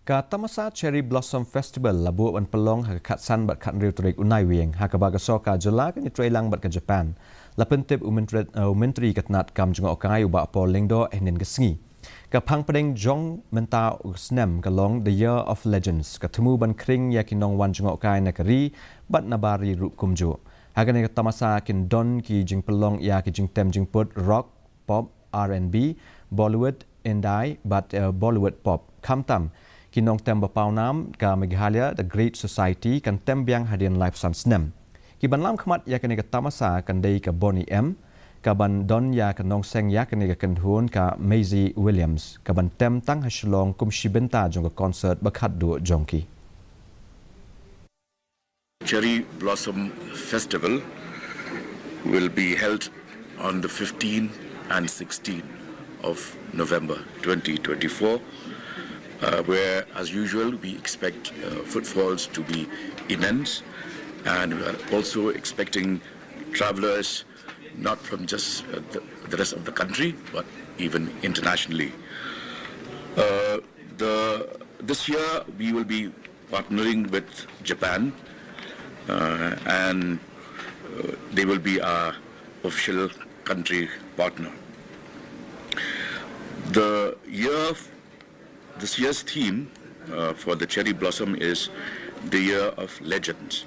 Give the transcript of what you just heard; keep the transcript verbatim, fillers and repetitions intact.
Ka Tamasa Cherry Blossom Festival la buh ban pynlong ha ka khatsan bad khathynriew tarik u Naiwieng, ha kaba ka sorkar jylla kan ïatreilang bad ka Japan. La pyntip u Myntri, uh, u Myntri ka tnat kam jngohkai u Bah Paul Lyngdoh hynnin ka sngi. Ka phang pdeng jong mynta u snem ka long The Year of Legends, ka thmu ban khring ïa ki nongwan jngohkai na ka ri bad nabar ri ruh kumjuh. Ha kane ka tamasa kin don ki jingpynlong ïa ki jingtem jingput rock, pop, R and B, Bollywood, Indie bad, eh, Bollywood pop. Khamtam ki nongtem ba pawnam ka Meghalaya The Great Society kan tem biang hadien laiphew san snem. Ki ban lam khmat ïa kane ka tamasa kan dei ka Boney M, ka ban don ïa ka nongseng ïa kane ka kynhun ka Maisie Williams, ka ban tem tang ha Shillong kum shi bynta jong ka concert ba khatduh jong ki. Cherry Blossom Festival will be held on the fifteenth and sixteenth of November twenty twenty-four, uh, where, as usual, we expect uh, footfalls to be immense, and we are also expecting travelers not from just uh, the, the rest of the country, but even internationally. Uh, the, this year, we will be partnering with Japan, uh, and uh, they will be our official country partner. The year, this year's theme uh, for the Cherry Blossom is the Year of Legends.